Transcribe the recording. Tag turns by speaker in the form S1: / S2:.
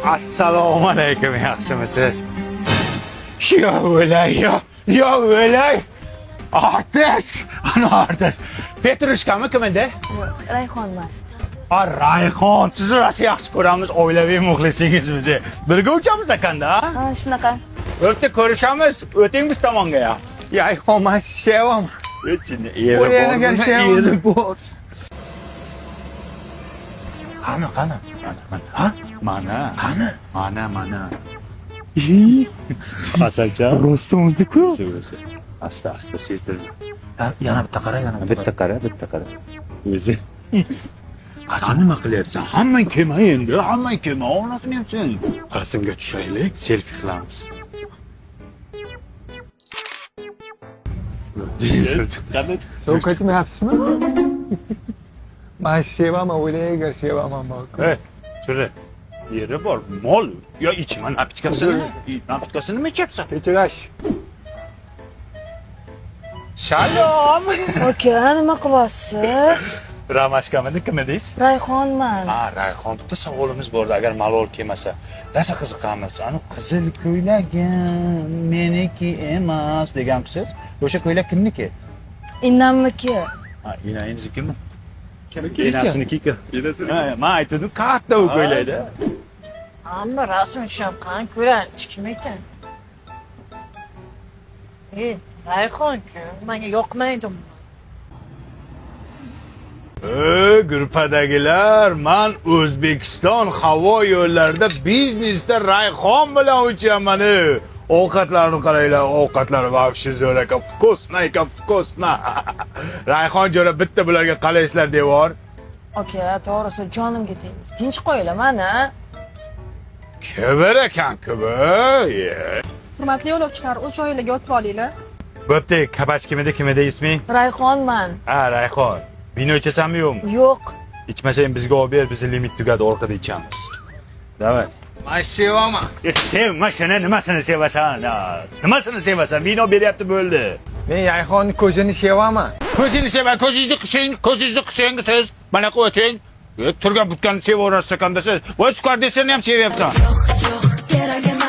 S1: Assalomu alaykum, yaxshimisiz? Yo o'lay, yo, yo o'lay. Artist, ana artist. Petrushkami, kim edi?
S2: Rayhonman.
S1: A, Rayhon, sizni rosa yaxshi ko'ramiz, oilaviy muxlisingizmiz. Birga uchamiz ekanda, ha?
S2: Ha, shunaqa.
S1: O'pta ko'rishamiz, o'ting biz tomonga ya.
S3: Rayhon, man sevaman.
S1: Ichini eri bor,
S3: O'ynagan
S1: buni
S3: sevaman.
S1: eri bor.
S4: Qani, qani?
S1: Mana,
S4: Ha?
S1: mana,
S4: Qani?
S1: mana, mana. Asalcha.
S4: Rostimizni-ku.
S1: O'zi, o'zi. Asta, asta sezdirma.
S4: Yana bitta qara, yana bitta.
S1: Bitta qara, bitta qara. O'zi. Qachon nima qilyapsan? Hammang kelma endi, hammang kelma, onasini ham sen. Rasmga tushaylik, selfi qilamiz.
S3: So'ng qaytmayapsizmi? Man sevaman, o'lay agar sevaman bor.
S1: Ey, churi. Yeri bor, mol. Yo ichma napitkasini. Napitkasini nima ichyapsan?
S3: Kechirash.
S1: Shalom.
S2: Aka, nima qilyapsiz?
S1: Ramashkamidi, kim edingiz?
S2: Rayhonman.
S1: Ha, Rayhon, bitta savolimiz bordi, agar malol kelmasa. Rosa qiziqamiz. Ani qizil ko'ylagim meniki emas deganmisiz? O'sha ko'ylak kimniki?
S2: Innamniki.
S1: Ha, inangiznikimi? Enasinikiku. Ha, man aytdim, katta u ko'ylakda.
S5: Hamma rasm tusham, qani ko'raylik, kim ekan? E, Rayhon-ku, menga yoqmaydi umuman.
S1: Ey, grupadagilar, man O'zbekiston havo yo'llarida biznesda Rayhon bilan uchaman. Ey. Ovqatlarni qaranglar, ovqatlar вообще zo'r ekan, вкусно ekan, вкусно. Rayhon jo'ra bitta bularga qalaysizlar devor.
S2: Aka, to'g'risi jonimga tegdingiz. Tinch qo'yinglar mani.
S1: Kibr ekan, kibr. Ye.
S6: Hurmatli yo'lovchilar, o'z joylarga o'tirib olinglar.
S1: Bo'pti, kabach kim edi, kim edi isming?
S2: Rayhonman.
S1: Ha, Rayhon. Vino ichasanmi yo'qmi?
S2: Yo'q.
S1: Ichmasang bizga olib ber, bizni limit tugadi, orqada ichamiz. Давай.
S3: Man sevaman.
S1: E, sevma shuni, nimasini sevasan? Ha, nimasini sevasan? Vino beryapti, bo'ldi.
S3: Men Rayhonni ko'zini sevaman.
S1: Ko'zingni seva, ko'zingizni qising, ko'zingizni qising siz. Mana qilib o'ting. E, turgan butganni sevaverasiz ekanda siz. Voy, styuardessani ham sevyapsan.
S7: Yo'q, kerak emas.